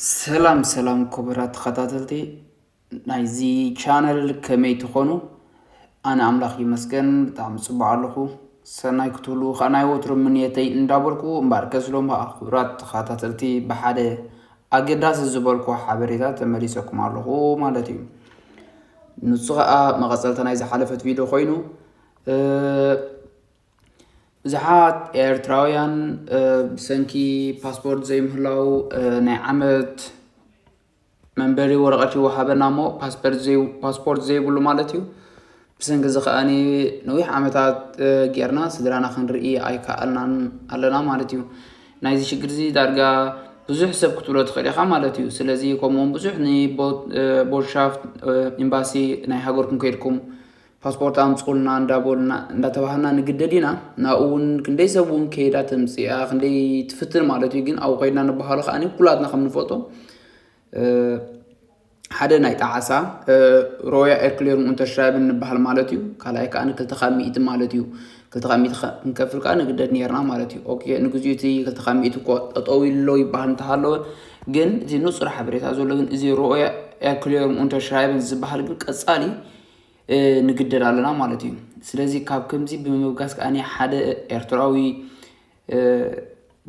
ሰላም ሰላም ክቡራት ተኸታተልቲ ናይዚ ቻነል፣ ከመይ ትኾኑ? ኣነ ኣምላኽ ይመስገን ብጣዕሚ ጽቡቕ ኣለኹ። ሰናይ ክትህልዉ ከኣ ናይ ወትሩ ምንየተይ እንዳበልኩ፣ እምበኣርከስ ሎም ከኣ ክቡራት ተኸታተልቲ ብሓደ ኣገዳሲ ዝበልኩ ሓበሬታ ተመሊሰኩም ኣለኹ ማለት እዩ። ንሱ ከኣ መቐጸልታ ናይ ዝሓለፈት ቪድዮ ኮይኑ፣ እ፣ ብዙሓት ኤርትራውያን፣ እ፣ ብሰንኪ ፓስፖርት ዘይምህላው፣ እ፣ ናይ ዓመት መንበሪ ወረቐት ይወሃበና እሞ ፓስፖርት ዘይ-፣ ፓስፖርት ዘይብሉ ማለት እዩ። ብሰንኪ እዚ ከኣኒ ነዊሕ ዓመታት፣ እ፣ ጌርና ስድራና ክንርኢ ኣይከኣልናን ኣለና ማለት እዩ። ናይዚ ሽግር እዚ ዳርጋ ብዙሕ ሰብ ክትብሎ ትኽእል ኢኻ ማለት እዩ። ስለዚ ከምኡውን ብዙሕ ንቦ-፣ እ፣ ቦትሻፍት፣ እ፣ ኤምባሲ ናይ ሃገርኩም ከይድኩም ፓስፖርት ኣምጽኡልና እንዳበሉና፣ እንዳተባሃልና ንግደድ ኢና። ናብኡ እውን ክንደይ ሰብ እውን ከይዳ ተምጽኣ፣ ክንደይ ትፍትን ማለት እዩ። ግን ኣብኡ ከይድና ንበሃሎ ከኣኒ ኩላትና ከም ንፈልጦ፣ እ፣ ሓደ ናይ ጣዓሳ፣ እ፣ ሮያ ኤርክሌርን ኡንተርሽራይብን ንበሃል ማለት እዩ። ካልኣይ ከኣ ክልተ ካብ ሚእቲ ማለት እዩ። ክልተ ካብ ሚእቲ ከ-፣ ክንከፍል ከኣ ንግደድ ነይርና ማለት እዩ። ኦኬ፣ ንግዚኡ እቲ ክልተ ካብ ሚእቲ እኮ ጠጠው ኢሉ ኣሎ ይበሃል እንተሃለወ፣ ግን እቲ ንጹር ሓበሬታ ዘሎ ግን እዚ ሮያ ኤርክሌርን ኡንተርሽራይብን ዝበሃል ግን ቀጻሊ፣ እ፣ ንግደድ ኣለና ማለት እዩ። ስለዚ ካብ ከምዚ ብምብጋስ ከኣ ሓደ ኤርትራዊ፣ እ፣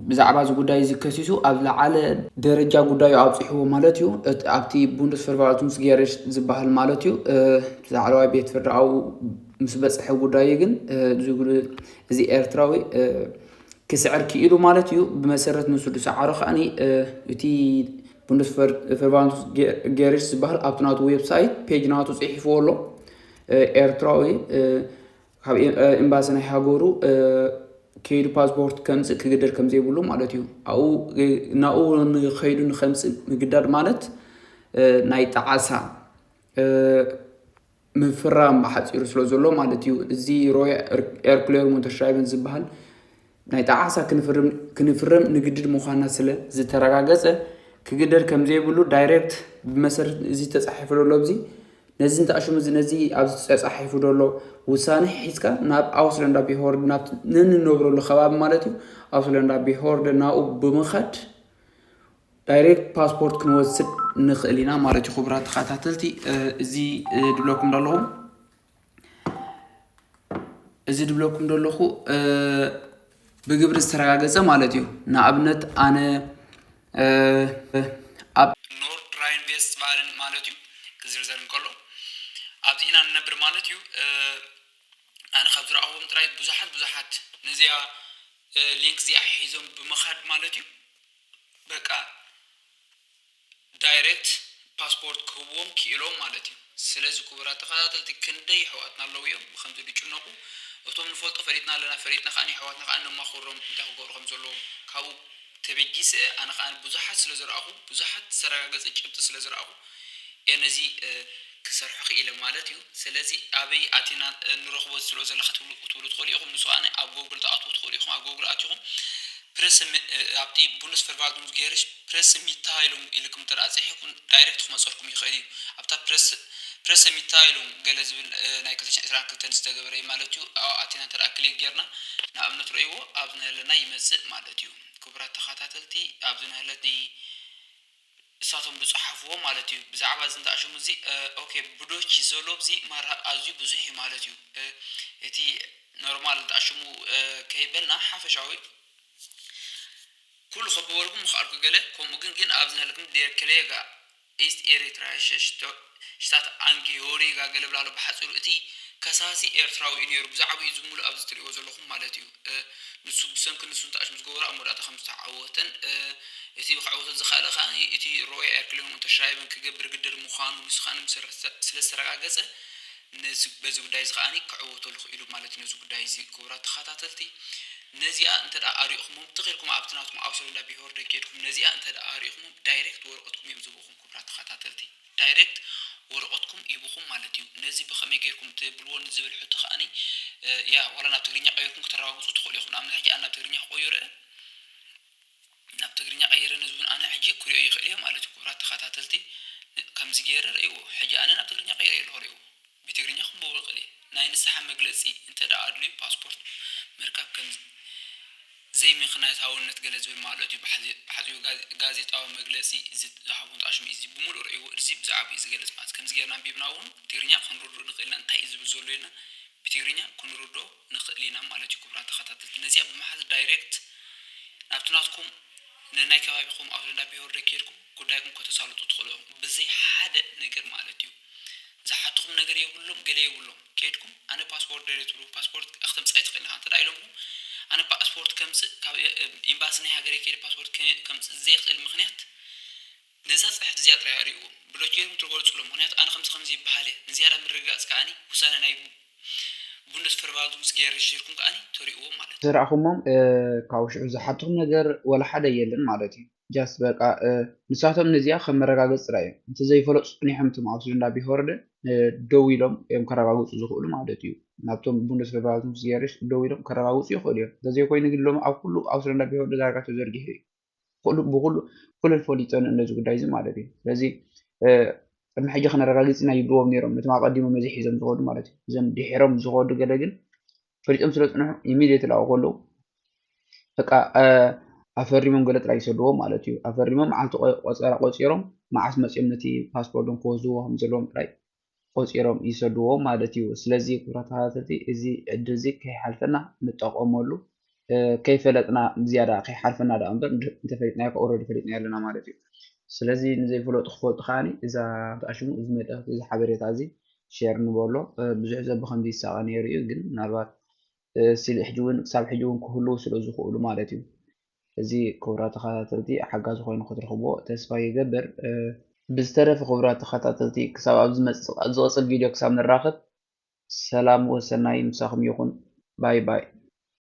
ብዛዕባ እዚ ጉዳይ እዚ ከሲሱ ኣብ ዝለዓለ ደረጃ ጉዳዩ ኣብጺሕዎ ማለት እዩ። እት-፣ ኣብቲ ቡንደስቨርቫልቱንስጌሪች ዝበሃል ማለት እዩ። እ፣ እቲ ላዕለዋይ ቤት ፍርዲ ኣብኡ ምስ በጽሐ ጉዳዩ ግን፣ እ፣ እዚ ጉ-፣ እዚ ኤርትራዊ፣ እ፣ ክስዕር ክኢሉ ማለት እዩ። ብመሰረት ንሱ ዝሰዓሮ ከኣኒ፣ እ፣ እቲ ቡንደስቨርቫልቱንስጌሪች ዝበሃል ኣብቲ ናቱ ዌብሳይት ፔጅ ናቱ ጽሒፍዎ ኣሎ። እ፣ ኤርትራዊ፣ እ፣ ካብ ኤ-፣ እ፣ ኤምባሲ ናይ ሃገሩ፣ እ፣ ከይዱ ፓስፖርት ከምጽእ ክግደድ ከም ዘይብሉ ማለት እዩ። ኣብኡ፣ እ፣ ናብኡ ንኸይዱ ንኸምጽእ ምግዳድ ማለት፣ እ፣ ናይ ጣዓሳ፣ እ፣ ምፍራም ብሓጺሩ ስለ ዘሎ ማለት እዩ። እዚ ሮያ ኤር-፣ ኤርክሌር ሞንተሽራይበን ዝበሃል ናይ ጣዓሳ ክንፍርም፣ ክንፍርም ንግድድ ምዃንና ስለ ዝተረጋገጸ ክግደድ ከም ዘይብሉ ዳይሬክት ብመሰረት እዚ ተጻሒፉ ዘሎ ኣብዚ ነዚ እንተኣሽሙ እዚ ነዚ ኣብዚ ተጻሒፉ ዘሎ ውሳነ ሒዝካ ናብ ኣውስለንዳ ቢሆርድ ናብቲ ንንነብረሉ ከባቢ ማለት እዩ ኣውስለንዳ ቢሆርድ ናብኡ ብምኻድ ዳይሬክት ፓስፖርት ክንወስድ ንኽእል ኢና ማለት እዩ። ክቡራት ተኸታተልቲ፣ እ፣ እዚ፣ እ፣ ድብለኩም ዘለኹ፣ እዚ ድብለኩም ዘለኹ፣ እ፣ ብግብሪ ዝተረጋገጸ ማለት እዩ። ንኣብነት ኣነ፣ እ፣ ኣብ ኖርድ ራይን ቬስትፋልን ማለት እዩ ክዝርዘር እንከሎ ኣብዚ ኢና ንነብር ማለት እዩ። እ፣ ኣነ ካብ ዝረኣኹዎም ጥራይ ብዙሓት ብዙሓት ነዚኣ፣ እ፣ ሊንክ እዚኣ ሒዞም ብምኻድ ማለት እዩ በቃ ዳይሬክት ፓስፖርት ክህብዎም ክኢሎም ማለት እዩ። ስለዚ ክቡራት ተኸታተልቲ ክንደይ ኣሕዋትና ኣለዉ እዮም ብኸምዚ ዝጭነቑ። እቶም ንፈልጦ ፈሊጥና ኣለና፣ ፈሊጥና ከኣ ኣሕዋትና ከኣ ነማኽሮም እንታይ ክገብሩ ከም ዘለዎም። ካብኡ ተበጊሰ ኣነ ከኣ ብዙሓት ስለ ዝረኣኹ፣ ብዙሓት ዝተረጋገጸ ጭብጢ ስለ ዝረኣኹ እየ ነዚ፣ እ፣ ክሰርሖ ክኢለ ማለት እዩ። ስለዚ ኣበይ ኣቲና፣ እ፣ ንረኽቦ ስለ ዘለኻ ትብሉ፣ ክትብሉ ትኽእሉ ኢኹም። ንሱ ከኣ ኣብ ጎግል ትኣትዉ ትኽእሉ ኢኹም። ኣብ ጎግል ኣቲኹም ፕረስ ሚ-፣ እ፣ ኣብቲ ቡንደስቨርቫልቱንስጌሪች ፕረስ ሚታይሉንግ ኢልኩም እንተ ደኣ ጽሒፍኩም ዳይሬክት ክመጸልኩም ይኽእል እዩ። ኣብታ ፕረስ፣ ፕረስ ሚታይሉንግ ገለ ዝብል፣ እ፣ ናይ ክልተ ሽሕን ዕስራን ክልተን ዝተገበረ እዩ ማለት እዩ። ኣብኣ ኣቲና እንተ ደኣ ክሊክ ጌርና ንኣብነት ረእይዎ ኣብዚ ንህለና ይመጽእ ማለት እዩ። ክቡራት ተኸታተልቲ ኣብዚ ንህለት እሳቶም ዝጸሓፍዎ ማለት እዩ። ብዛዕባ እዚ እንተ ኣሽሙ እዚ፣ እ፣ ኦኬ፣ ብዶች ዘሎ እዚ ማራ ኣዝዩ ብዙሕ እዩ ማለት እዩ። እ፣ እቲ ኖርማል እንተ ኣሽሙ፣ እ፣ ከይበልና ሓፈሻዊ ኩሉ ከብበልኩም ምኽኣልኩ ገለ፣ ከምኡ ግን፣ ግን ኣብዚ ንህልኩም ዴር ከሌጋ፣ ኢስት ኤሪትራ፣ ሸሽቶ-፣ ሽታት ኣንጌ፣ ሆሪጋ ገለ ብላሎ ብሓጺሩ እቲ ከሳሲ ኤርትራዊ እዩ ነይሩ። ብዛዕባኡ እዩ ዝምሉእ ኣብዚ ትርእይዎ ዘለኹም ማለት እዩ። እ፣ ንሱ ብሰንኪ ንሱ እንተ ኣሽሙ ዝገበሮ ኣብ መወዳእታ ከም ዝተዓወተን፣ እ፣ እቲ ክዕወተሉ ዝኸኣለ ከኣ እቲ ሮያ ኤርክሊን ኡንተርሽራይበን ክገብር ግድር ምዃኑ ንሱ ከኣ ምስ ስለ ዝተረጋገጸ ነዚ፣ በዚ ጉዳይ እዚ ከኣ ክዕወተሉ ክኢሉ ማለት እዩ። ነዚ ጉዳይ እዚ ክቡራት ተኸታተልቲ ነዚኣ እንተ ደኣ ኣሪእኹሞም ትኽ ኢልኩም ኣብቲ ናትኩም ኣውሰለንዳ ቢሆርደ ከይድኩም ነዚኣ እንተ ደኣ ኣሪእኹሞም ዳይሬክት ወረቐትኩም እዮም ዝህቡኹም ክቡራት ተኸታተልቲ። ዳይሬክት ወረቐትኩም ይህቡኹም ማለት እዩ። ነዚ ብኸመይ ጌርኩም ትብልዎ ንዝብል ሕቶ ከኣኒ፣ እ፣ ያ ዋላ ናብ ትግርኛ ቀይርኩም ክተረጋግጹ ትኽእሉ ኢኹም። ንኣብነት ሕጂ ኣነ ናብ ትግርኛ ክቆይሮ እየ። ናብ ትግርኛ ቀይረ ነዚ እውን ኣነ ሕጂ ክሪኦ ይኽእል እየ ማለት እዩ። ክቡራት ተኸታተልቲ፣ ከምዚ ገይረ ርእይዎ። ሕጂ ኣነ ናብ ትግርኛ ቀይረ ኣለኹ ርእይዎ። ብትግርኛ ክንበቦ ይኽእል እየ። ናይ ንስሓ መግለጺ እንተ ደኣ ኣድልዩ ፓስፖርት ምርካብ ከም ዘይምኽንያታውነት ገለ ዝብል ማለት እዩ። ብሓጺ- ብሓጺሩ ጋዜ- ጋዜጣዊ መግለጺ እዚ ዝሃቦ ኣሽሙ እዚ ብምሉእ ርእይዎ እዚ ብዛዕባ እዩ ዝገልጽ ማለት እዩ። ከምዚ ጌርና ኣንቢብና እውን ትግርኛ ክንርድኡ ንኽእል ኢና እንታይ እዩ ዝብል ዘሎ ኢልና ብትግርኛ ክንርድኦ ንኽእል ኢና ማለት እዩ። ክቡራት ተኸታተልቲ ነዚኣ ብምሓዝ ዳይሬክት ናብቲ ናትኩም ንናይ ከባቢኹም ኣውቶዳ ብሄወርደ ከይድኩም ጉዳይኩም ከተሳልጡ ትኽእሉ ኢኹም። ብዘይ ሓደ ነገር ማለት እዩ። ዝሓትኹም ነገር የብሎም፣ ገለ የብሎም። ከይድኩም ኣነ ፓስፖርት ደልየ ትብሉ ፓስፖርት ክተምጻእ ትኽእል ኢኻ እንተ ኢሎምኩም ኣነ ፓስፖርት ከምጽእ ካብ ኤምባሲ ናይ ሃገረይ ከይደ ፓስፖርት ከምጽእ ዘይኽእል ምኽንያት ነዛ ጽሕፍቲ እዚኣ ጥራይ ኣርእይዎም ብሎክ ጌርኩም ትገልጹሎም። ምኽንያቱ ኣነ ከምዚ ከምዚ ይበሃል እየ ንዝያዳ ምርግጋጽ ከኣኒ ውሳነ ናይ ቡንደስ ፈርባልቱ ምስ ገይር ሽርኩም ከኣኒ ተርእይዎም ማለት እዩ። ዝረኣኹሞም ካብ ሽዑ ዝሓትኹም ነገር ወላ ሓደ የለን ማለት እዩ። ጃስት በቃ ንሳቶም ነዚኣ ከም መረጋገፂ ጥራይ እዮም። እንተዘይፈለጡ ፀኒሖም እቶም ኣብ ስዊድን ዳቢ ሆርደ ደው ኢሎም እዮም ከረጋግፁ ዝኽእሉ ማለት እዩ። ናብቶም ቡንደስ ፈደራልቶም ስጌርሽ ደው ኢሎም ከረጋግፁ ይኽእሉ እዮም። እንተዘይኮይኑ ግን ሎም ኣብ ኩሉ ኣብ ስዊድን ዳቢ ሆርደ ዳርጋ ተዘርጊሑ እዩ። ኩሉ ብኩሉ ኩለን ፈሊጠን ነዚ ጉዳይ እዚ ማለት እዩ። ስለዚ ቅድሚ ሕጂ ከነረጋግፅ ኢና ይብልዎም ነይሮም ነቶም ኣቀዲሞም ነዚ ሒዞም ዝኸዱ ማለት እዩ። እዞም ድሒሮም ዝኸዱ ገለ ግን ፈሊጦም ስለ ዝፅንሑ ኢሚድየትሊ ኣብኡ ከለዉ በቃ ኣፈሪሞም ገለ ጥራይ ይሰድዎም ማለት እዩ። ኣፈሪሞም መዓልቲ ቆ- ቆፀራ ቆፂሮም መዓስ መፂኦም ነቲ ፓስፖርቶም ክወስድዎ ከም ዘለዎም ጥራይ ቆፂሮም ይሰድዎም ማለት እዩ። ስለዚ ክቡራት ተኸታተልቲ እዚ ዕድል እዚ ከይሓልፈና ንጠቀመሉ። ከይፈለጥና ብዝያዳ ከይሓልፈና ደኣ እምበር እንተፈሊጥናዮ ከ ኦረዲ ፈሊጥናዮ ኣለና ማለት እዩ። ስለዚ ንዘይፈለጡ ክፈልጡ ከዓኒ እዛ ተኣሽሙ እዚ መልእኽቲ እዚ ሓበሬታ እዚ ሸር ንበሎ። ብዙሕ ሰብ ብኸምዚ ይሳቐ ነይሩ እዩ፣ ግን ምናልባት ስለ ሕጂ እውን ክሳብ ሕጂ እውን ክህልዉ ስለ ዝኽእሉ ማለት እዩ። እዚ ክቡራት ተኸታተልቲ ሓጋዚ ኮይኑ ክትረኽብዎ ተስፋ ይገብር። ብዝተረፈ ክቡራት ተኸታተልቲ ክሳብ ኣብ ዝመጽእ ዝቕጽል ቪድዮ ክሳብ ንራኸብ ሰላም ወሰናይ ምሳኹም ይኹን። ባይ ባይ።